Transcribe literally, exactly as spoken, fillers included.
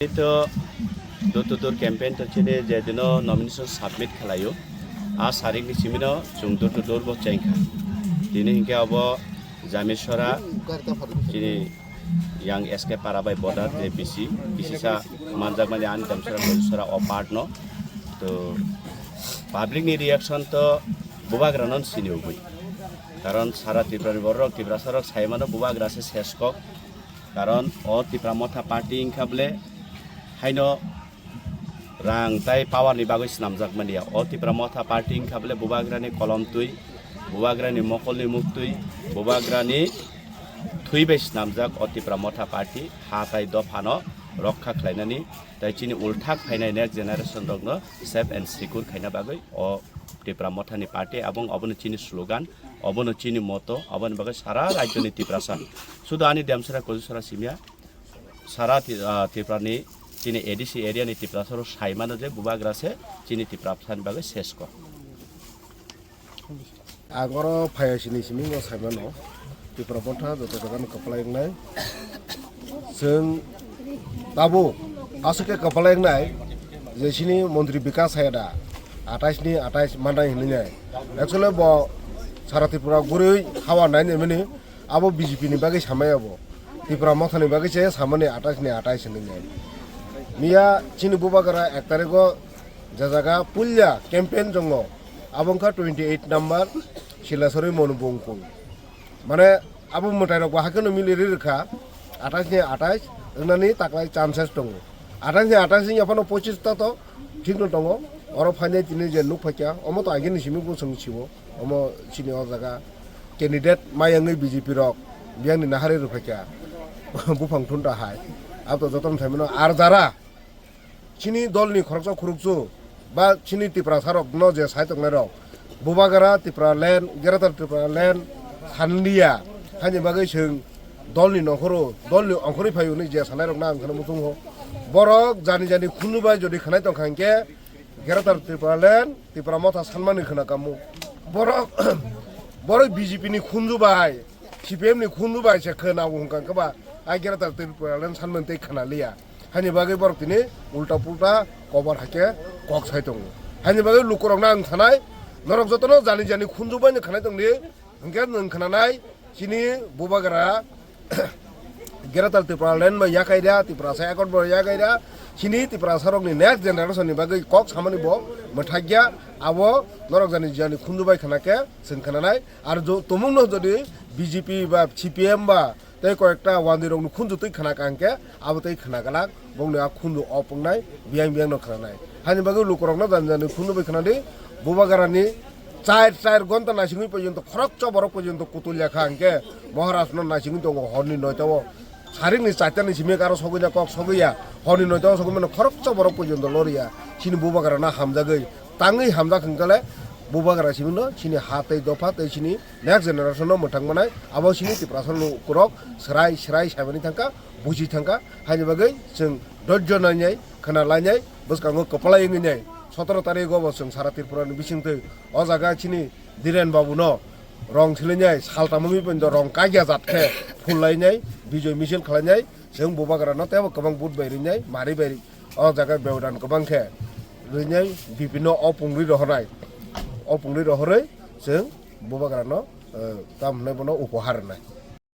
To door to door campaign to chini je dino nomination submit khalaio, a sarik ni simino chwng door to door bo chengkha. Tini hinkhe abo Jamisora chini yang S K Para bai border je bisi, bisisa manjakmani ani Damsora Kojisora o part no. To public ni reaction to bubagra no sini ugui. Karon sara Tripura ni borok, Tiprasa rok sai mano bubagra se ses kok. Karon o Tipra Motha party wngkha bole haino rang tai power ni bagwi swnamjak mania. O Tipra Motha party wngkha bole bubagra ni kolom twi, bubagra ni mokol ni muk twi, bubagra ni thwi bai swnamjak o Tipra Motha party ha tai dopha no rokha khlainani tai chini ulthak phainai next generation rok no safe and secure khaina bagwi o Tipra Motha ni party abong obono chini slogan, obono chini moto, aboni bagwi sara rajyo ni Tiprasa, sudu ani Damsora Kojisora simya, sara Ti-, ah, Tripura ni chini A D C area ni Tiprasa rok sai mano je bubagra se chini Tiprasa ni bagwi ses kok. Ang oro phaiya sini simi no sai mano. Tipra Motha joto jaga no kwplai wngnai. Chwng tabuk aswk khe kwplai wngnai je sini montri Bikas hai da atais ni atais manai hinwi nai. Actually bo sara Tripura gurui hawa nai nai mani abo B J P ni bagwi samai abo. Tipra Motha ni bagwi se samani atais ni atais hinwi nai. Miya chini bubagra ek tarikh o je jaga puilya campaign jongo abo wngkha twenty eight number Silasori Monubongkul. Mane abo mwtai rok bo hakhe no mili ri rwkha, atais ni atais wngnani taklai chances tongo. Atais ni atais wngya phano pochis ta to thik no tongo. Oro phainai tini je nuk phaikha, omo to agini simi bo chwng sibo, omo chini o jaga candidate mayangwi B J P rok biyang ni nahari rw phaikha buphang thunta hai. Abo to jotono sai mano ar jara chini dol ni khoroksa khurukchu ba chini Tiprasa rok no je sai tongnai rok bubagra Tripura land, Greater Tripura land sanliya, hani bagwi chwng dol ni nongkhoro, dol ni ongkhorwi phaio hinwi je sanai rok no ang kheno muchung ho. Borok jani jani khunju bai jodi khanai tongkha hinkhe Greater Tripura land, Tipra Motha sanmani khna kamo. Borok, borok B J P ni khunju bai, C P M ni khunju bai se khna bo hwnka khe ba, ai Greater Tripura land sanmani tei khna liya. Hani bagwi borok tini ulta pulta kobar hakhe kok sai tongo. Hani bagwi lukurokno ang sanai, norok jotono jani jani khunju bai no khanai tongdi, hwnkhe nwng khnanai chini bubagra Greater Tripura land bai yakai da, Tiprasa accord bai yakai da, chini Tiprasa rokni next generation ni bagwi kok samani bo mwthakya, abo norok jani jani khunju bai khna khe chwng khnanai, ar jo-, tumungno jodi B J P ba C P M ba tei koyekta wandi rokni khunju twi khna ka hwnkhe abo tei khna glak, bongni a khunju op wngnai, biyang biyang no khnanai. Hani bagwi lukurokno jani jani khunju bai khnadi, bubagrani char char gonta naisingwi porjonto khoroksa borok porjonto kutulya kha hwnkhe Maharaj no naisingwi tongo horni noita o. Sarikni charta ni simi aro sogwi na kok sogwi ya, horni noita o sogwi mano khoroksa borok porjonto loriya. Chini bubagrano hamjagwi, tangwi hamjak hwnkhe le bubagra simi no chini ha tei dopha tei chini next generation no mwthang manai, abo chini Tiprasa lukurok swrai swrai saimani thangkha, buji thangkha, haini bagwi chwng dojjo nainai, khna lainai, bwskango kwplai wngwi nai. Sotoro tarikgo bo chwng sara Tripura ni bisingtwi o jaga chini Dhiren Babu no rong silainai, saltamo mi pon do rong kagya jat khe phul lainai, bijoy misil khlainai, chwng bubagra no teibo kwbang vote bai rinai, mari bai o jaga beodan kwbang khe rinai, B P no o pungri rohornai, o pungri rohorwi chwng bubagra no, eh, tam hwnwi bono upohar rwnai.